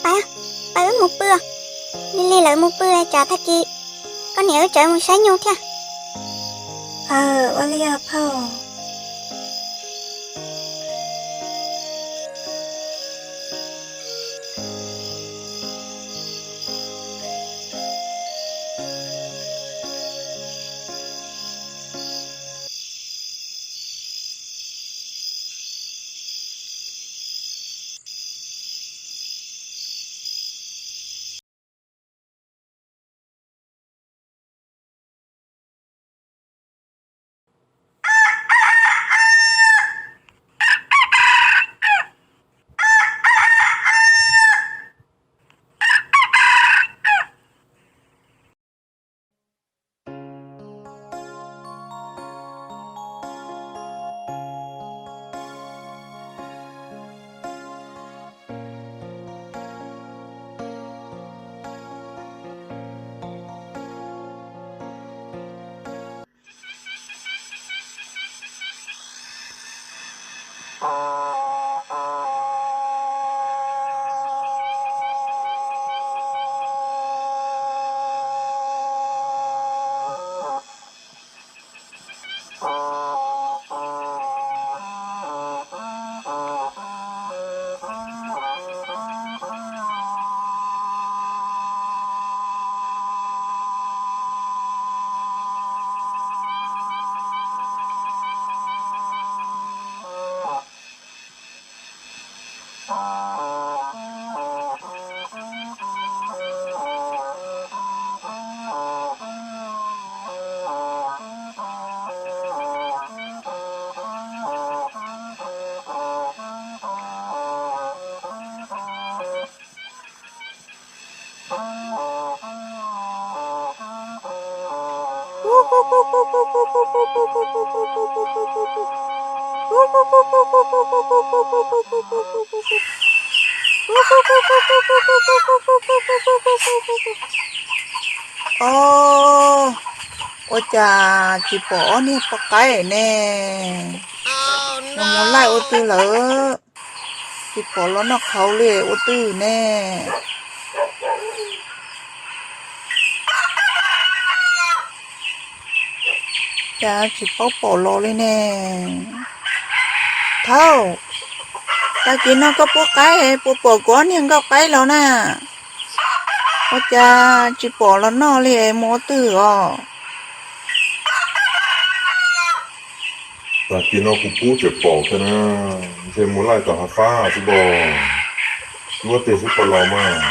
Pais, pais wb mus pw. Lig lig lawv mus pw, tsam tag kis koj niam wb tseem mus saib nyuj thiab. Aw, ua li os phauj. Os, ua cas tsis pom ob niag poj qaib ne? Mus laij ua twg lawm? Tsis pom los noj qhauv li ua twg ne? Cas tsis paub pom los li ne? Thaub, tag kis no koj pub qaib puas pom kuv ob niag nkauj qaib los na? Ua cas tsis pom los noj li, mus ua twg os? Tag kis no kuv pub tseem pom thiab na, ntshe mus laij tom hav fab xwb pom. Ua tes xwb pom los mas.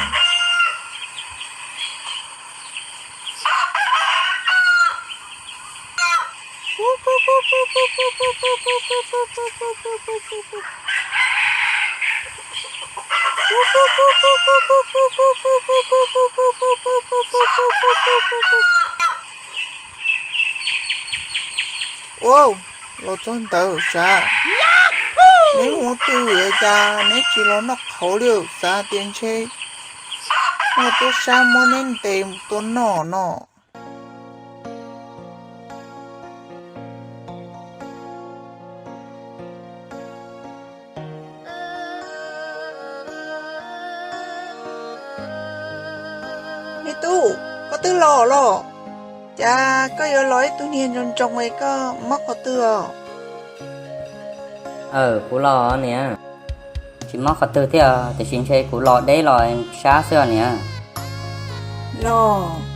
Ua, los txog ntawd sav, neb mus twg cas neb tsis los noj qhauv li, xav tias ntshe muaj tub sab muab neb ntes mus tua noj no. Me tub, koj twb los los, cas koj yuav los ib tug niag ntsoov ntsoov es koj mob qhov twg os? Aw, kuv los niam, tsis mob qhov twg thiab, tiam sis ntshe kuv los deb los sab xwb os niam. Los.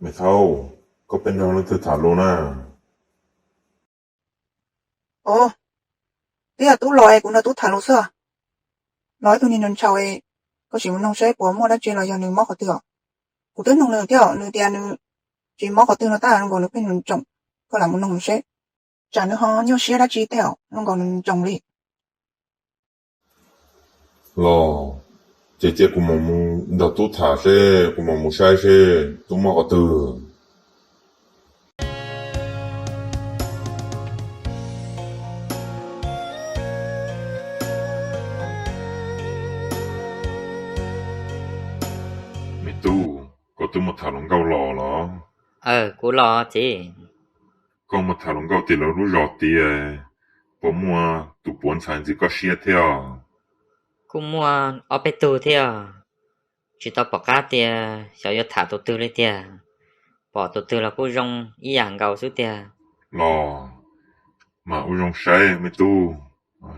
Me thaub, koj pheej nrog leej twg tham lus na? Os, twb yog tub los es kuv nrog tub tham lus xwb. Los ib tug niag ntshaus ntshaus es koj sim mus noog seb puas muaj dab tsi los yog nws mob qhov twg os. Kuv twb noog nws thiab, nws tias nws tsis mob qhov twg no tab, zoo nkaus nws pheej ntsoov ntsoov, koj lam mus noog nws seb, tsam nws ho nyuaj siab dab tsi tej, zoo nkaus nws ntsoov li. Los, Ces cia kuv mam mus nrog tub tham seb, kuv mam mus saib seb tub muaj qhov twg. Me tub, koj twb mus tham hluas nkauj los los? Aw, kuv los txiv. Koj mus tham hluas nkauj tim lawv lub zos tiav, puas muaj tus puav ntxhais ntxim koj siab thiab? Kuj muaj ob peb tug thiab, tsis tau pom qab tias xyov yuav tham tus twg li tiag, pom tus twg los kuj zoo ib yam nkaus xwb tiag. Los mas ua zoo saib me tub,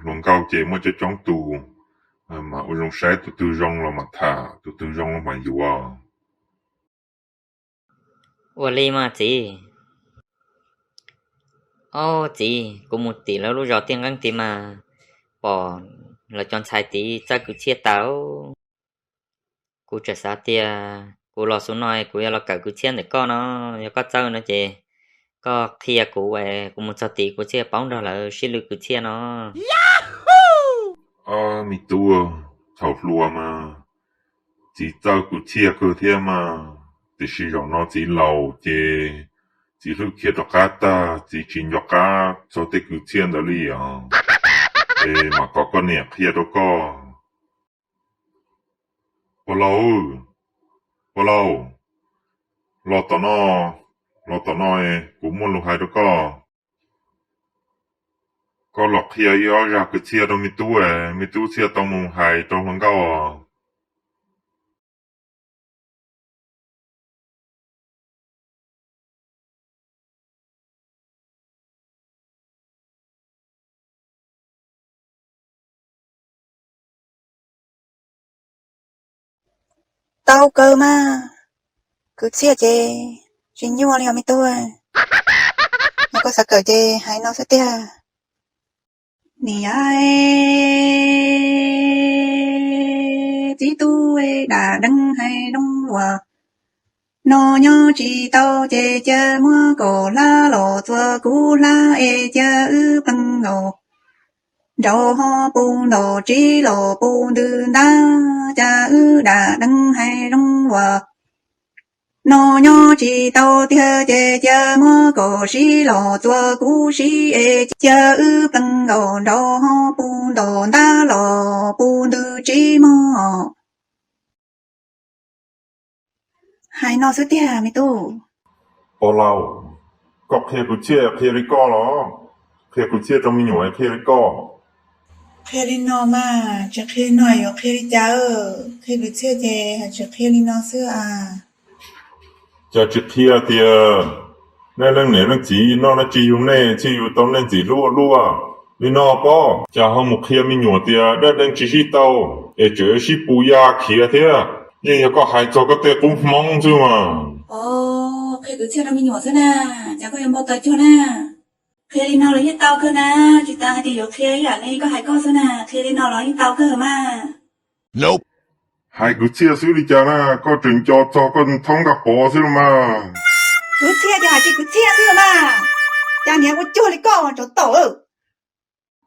hluas nkauj ces muaj coob coob tus, mas ua zoo saib tus twg zoo los mas tham, tus twg zoo los mas yuav. Ua li mas txiv. Ob txiv, kuv mus tim lawv lub zos tiaj nqeeb tid mas pom lawv cov ntxhais tid txawj kwv txhiaj tas. Kuv tseem xav tias kuv los xub no kuv yuav los kawm kwv txhiaj ntawm koj no, yog koj txawj no ces koj qhia kuv, kuv mus txog tid kuv thiaj paub nrog lawv sib lwm kwv txhiaj no. Me tub, thaum hluas mas txiv txawj kwv txhiaj kawg thiab mas, tiam sis zaum no txiv laus ces txiv hlub khiav rov qab tag, txiv tsis nco qab txog tej kwv txhiaj ntawd li os. Es mam kom koj niam qhia rau koj. Pog laus, pog laus, los tom no, los tom no, kuv muaj lus hais rau koj. Koj los qhia ib ob zaj kwv txhiaj rau me tub, me tub thiaj tau mus hais rau hluas nkauj. Tau kawg mas, kwv txhiaj ces tsis nyuaj li os me tub. Yog koj xav kawm ces hais no xwb tiag. Niam, txiv tub, dam deev hais zoo uas no nyob tsis tau ces cia muab kaum hlab los txua kuv hlab es cia wb pleev nkaus nraud ho pus ntaus tsis los pus ntws ntab, cas wb dam deev hais zoo uas no nyob tsis tau tiag ces cia muab kaum sib los txua kuv sib es cia wb pleev nkaus nraud ho pus ntaus ntab los pus ntws tsis mog. Hais no xwb tiag me tub. Pog laus, koj qhia kwv txhiaj qhia li koj los? Qhia kwv txhiaj rau me nyuam qhia li koj? Qhia li no mas, tsis qhia li no yuav qhia li cas? Qhia kwv txhiaj ces hais tsis qhia li no xwb a. Cas tsis qhia tias nej leej niam leej txiv noj dab tsi yug nej thiaj yug tau nej ntxim hlub ua luaj? Li no pob, cas ho mus qhia me nyuam tias dab deev tsis sib tau, es tseem sib pus ya khiav thiab. Yeej yog koj hais txog koj tej qub hmoob xwb mas. Qhia kwv txhiaj rau me nyuam xwb na, cas koj yuav npau taws cuag na. Qhia li no los yeej tau kawg na, tsis tas hais tias yuav qhia ib yam li koj hais koj xwb na, qhia li no los yeej tau kawg mas. Hais kwv txhiaj xwb li cas na, koj tseem nco txog koj thaub nkaj pov xwb los mas. Kwv txhiaj ces hais tias kwv txhiaj xwb los mas, cas niag ua cuag li koj tsov tom.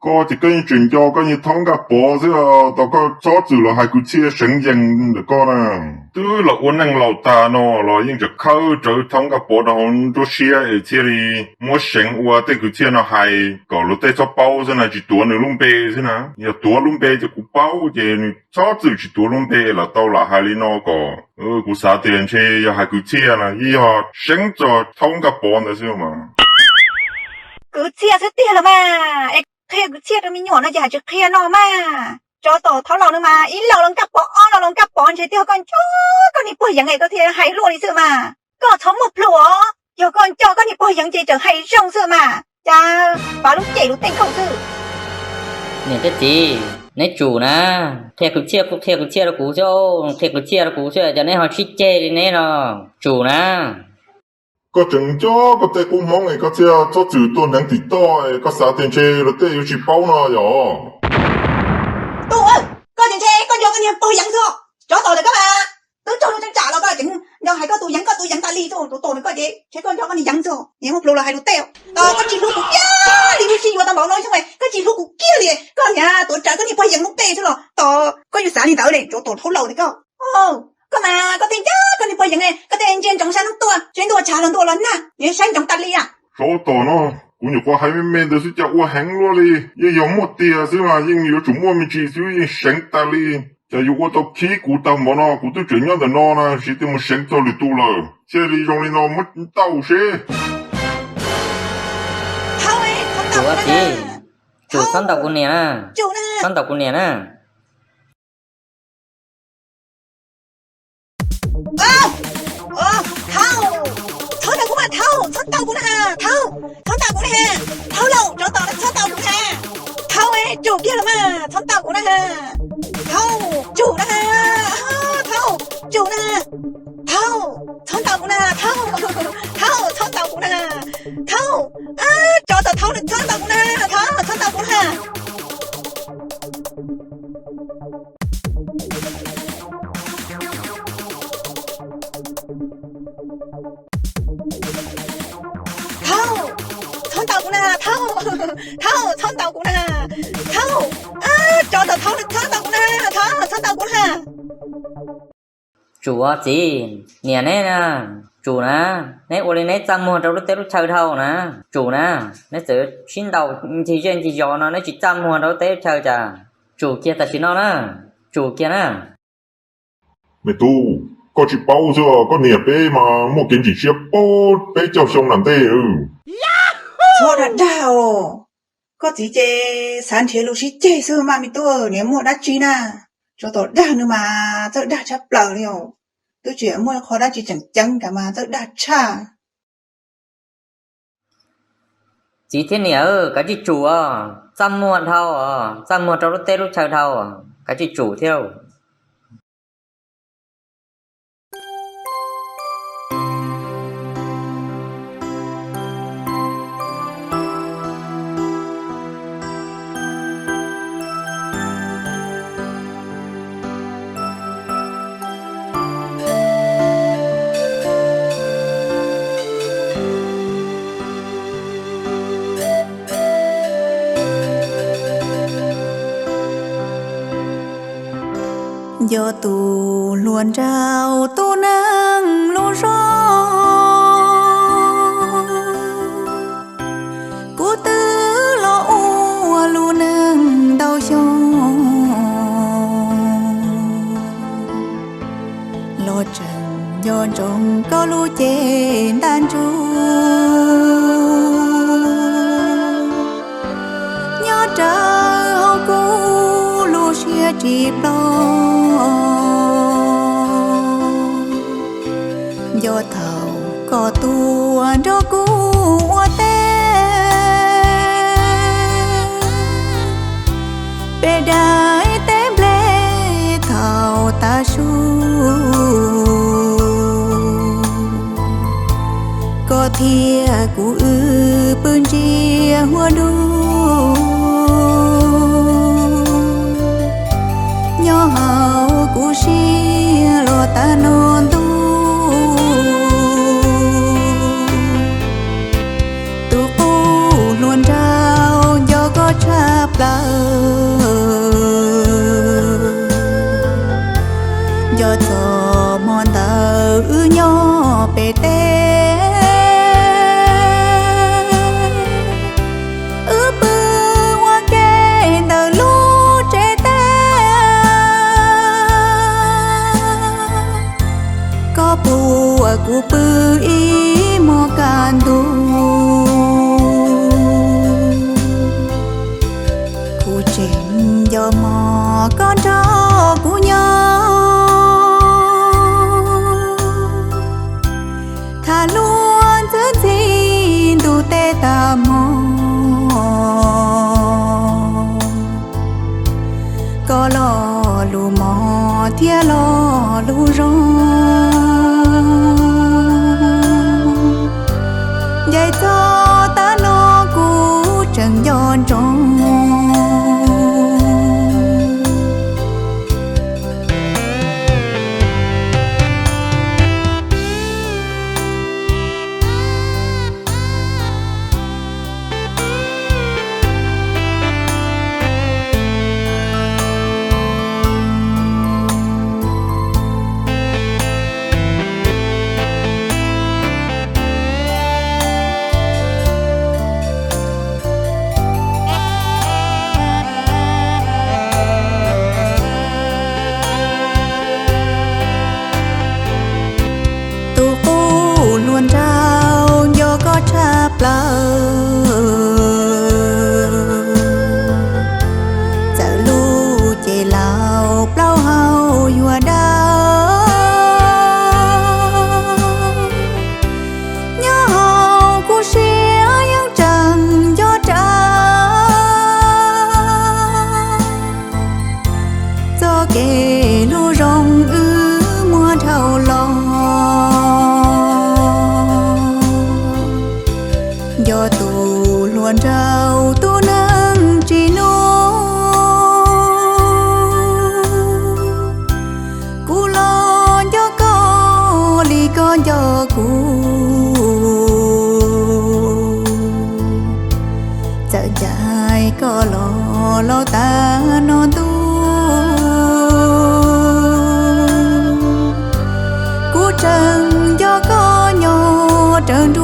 Koj ces koj yeej tseem nco koj niag thaub nkaj pov xwb, tau koj txhob txwm los hais kwv txhiaj seev yees ntawm koj na. Twb los ua neej laus tag no los yeej tseem khawb rawv thaub nkaj pov rau hauv nruab siab es thiaj li muab seev ua tej kwv txhiaj no hais kom luag tej txhob paub xwb na, tsis tuav nws lub npe xwb na. Yog tuav lub npe ces kuv paub, ces nws txhob txwm tsis tuav lub npe los tau lam hais li no kom, kuv xav tias ntshe yog hais kwv txhiaj na, yeej yog seev txog thaub nkaj pov ntawd xwb mas. Kwv txhiaj xwb tiag los mas, es qhia kwv txhiaj rau me nyuam no ces hais tsis qhia no mas. Tsov tom thaub laus no mas ib lo los nkaj pov, ob lo los nkaj pov, ntshe twb yog koj nco koj niag pog yeev es koj thiaj hais luaj li xwb mas. Koj txhob muaj plhu os, yog koj nco koj niag pog yeev ces tseem hais zoo xwb mas, cas pav lub cem lub tej nkauj xwb. Niam thiab txiv, neb tsum na, qhia kwv txhiaj kuj qhia kwv txhiaj rau kuv xwb, qhia kwv txhiaj rau kuv xwb, cas neb ho sib ceg li neb no, tsum na. Koj tseem nco koj tej qub hmoob es koj thiaj txhob txwm tuaj hneev tim toj es koj xav tias ntshe luag tej yuav tsis paub no yom. Tub, koj ces ntshe koj nco koj niag pog yeev xwb, tsov tom ntawm koj mas. Twb raug luag tseem tsam los koj tseem nco hais koj tus yeev, koj tus yeev tas li xwb, tsov tom ntawm koj ces ntshe koj nco koj niag yeev xwb, niag muaj plhu los hais luag tej. Koj tsis hlub kuv tiag li, wb sib yuav tau npaum no xyoo, koj tsis hlub kuv kiag li. Koj niag tuav rawv koj niag pog yees lub npe xwb los tos koj yuav xav li ntawd li, tsov tom thaub laus tiag koj. Koj mas koj thiaj ncaj koj niag pog yees, koj thiaj ntsia ntsoov sab hnub tuaj, seb ntuj tshav los ntuj los nag, yuav saib ntsoov tas li. Tsov tom no, kuv nyuam qhuav hais me me ntawd xwb cas ua heev luaj li. Yeej yog muaj tiag xwb mas yeej yuav tsum muaj me ntsis xwb yeej seev tas li. Cas yuav ua tau khib kuv tag npaum no, kuv twb tseem nyob ntawm no na, tsis tias mus seev txog lwm tus lawm. Thiaj li zoo li no muab ntaus seb. Txiv, tsum txhob ntaus kuv niam na, txhob ntaus kuv niam na. Thaub, txhob ntaus kuv mas Thaub, txhob ntaus kuv na, Thaub, txhob ntaus kuv na, Thaub laus, tsov tom no txhob ntaus kuv na. Thaub, tsum kiag los mas txhob ntaus kuv na. Thaub, tsum na. Thaub, tsum na. Thaub, txhob ntaus kuv na, Thaub, Thaub, txhob ntaus kuv na. Thaub, tsov tom Thaub, txhob ntaus kuv na, Thaub, txhob ntaus kuv na. Thaub, txhob ntaus kuv na, Thaub, Thaub, txhob ntaus kuv na. Thaub, tsov tom Thaub, txhob ntaus kuv na, Thaub, txhob ntaus kuv na. Tsum os txiv, niam neb na, tsum na, neb ua li neb txaj muag rau lub teb lub chaw dhau na, tsum na, neb txawm sib ntaus ncig zej ncig zos no neb tsis txaj muag rau lub teb lub chaw cas, tsum kiag tam sim no na, tsum kiag na. Me tub, koj tsis paub xwb, koj niam peb mas muaj kev ntsim siab pab peb caug xyoo nram ntej. Txhob dag dag os, koj txiv ces xav nrhiav lus sib ceg xwb mas me tub, niam muaj dab tsi na, tsov tom dag nws mas txawj dag tshaj plaws li os, twb tsis muaj qhov dab tsi tseem ceeb kav mas txawj dag tshaj. Txiv thiab niam, kav tsij tsum os, txaj muag dhau os, txaj muag rau lub teb lub chaw dhau, kav tsij tsum thiab. Nco tus hluas nraug tus neeg lub zog, kuv twb los ua lub neej ntau xyoo, los tseem nco ntsoov koj lub cev ntaj ntsug, nyob rawv hauv kuv lub siab tsis ploj. Nco thaum koj tuaj nrog kuv ua teb, peb daim teb nplej thaum tav su, koj thiab kuv wb pw ntsia huab dub, nyob hauv kuv siab los tag no ntuj. Tus qub hluas nraug nco koj tshaj plaws, nco txog hmo ntawd wb nyob pem teb, wb pw ua ke ntawm lub tsev teb. Koj puag kuv pw ib hmos kaj ntug, kuv tseem nco hmo koj nrog kuv nyob. Tham luag ntxwb ntxhi ntuj teb tag hmo, koj lo lus mos thiab lo lus zoo. Ncaim txog tav no kuv tseem nco ntsoov. rawv